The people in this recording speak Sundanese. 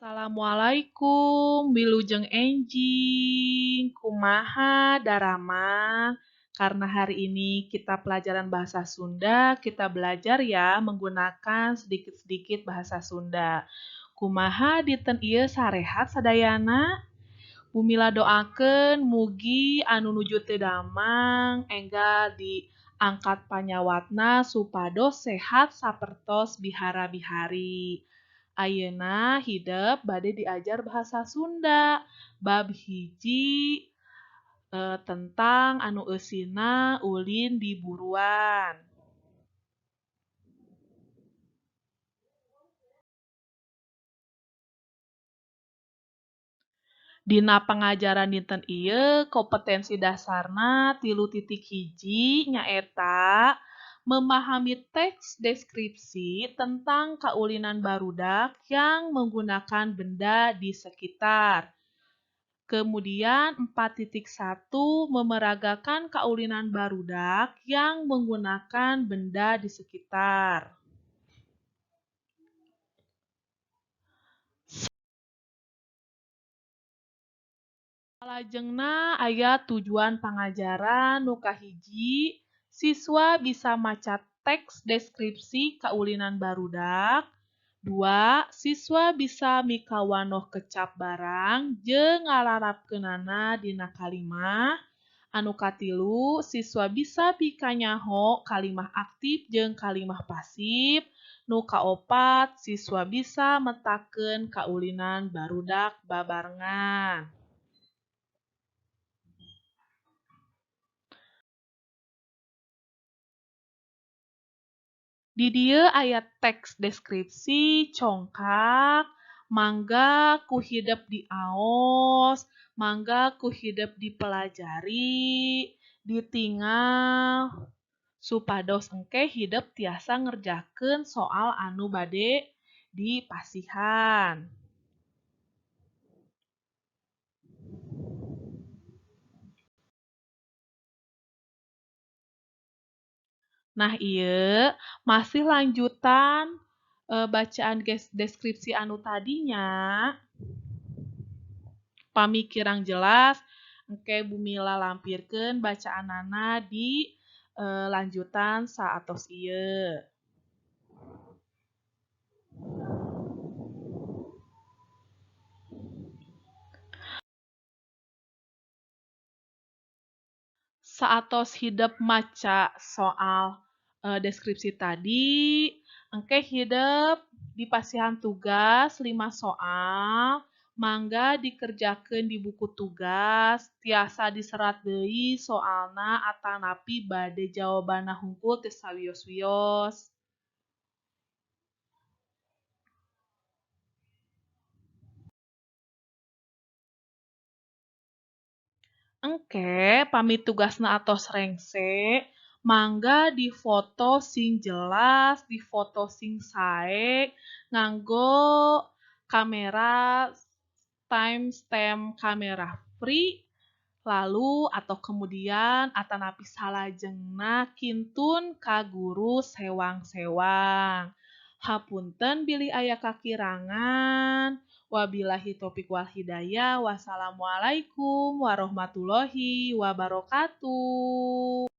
Assalamualaikum, wilujeng enjing, kumaha daramang? Karena hari ini kita pelajaran bahasa Sunda, kita belajar ya menggunakan sedikit-sedikit bahasa Sunda. Kumaha dinten ieu sarehat sadayana? Bu Mila doakeun mugi anu nuju teu damang enggal diangkat panyawatna supados sehat sapertos bihara-bihari. Ayeuna hidep bade diajar bahasa Sunda bab 1 tentang anu eusina ulin di buruan. Dina pangajaran dinten ieu kompetensi dasarna 3.1 nyaeta memahami teks deskripsi tentang kaulinan barudak yang menggunakan benda di sekitar. Kemudian 4.1 memeragakan kaulinan barudak yang menggunakan benda di sekitar. Salajengna aya tujuan pangajaran nu kahiji, siswa bisa maca teks deskripsi kaulinan barudak. 2, siswa bisa mikawanoh kecap barang jeung ngalarapkeunana dina kalimah. Anu katilu, siswa bisa pikanyaho kalimah aktif jeung kalimah pasif. Nu kaopat, siswa bisa metakeun kaulinan barudak babarengan. Di dieu aya teks deskripsi congkak, mangga ku hidep diaos, mangga ku hidep dipelajari, ditingal, supados engke hidep tiasa ngerjakeun soal anu bade dipasihan. Nah, ieu masih lanjutan bacaan deskripsi anu tadinya. Pami kirang jelas, engke Bu Mila lampirkeun bacaanana di lanjutan saatos ieu. Saatos hidep maca soal deskripsi tadi, engke hidep dipasihan tugas 5 soal, mangga dikerjakeun di buku tugas, tiasa diserat deui soalna atanapi bade jawabanna hungkul teu sawios-wios. Engke pami tugasna atos rengse, mangga difoto sing jelas, difoto sing sae, nganggo kamera timestamp kamera free, lalu atau kemudian atanapi salajengna kintun ka guru sewang-sewang. Hapunten bilih aya kakirangan. Wabillahi taufik wal hidayah. Wassalamualaikum warahmatullahi wabarakatuh.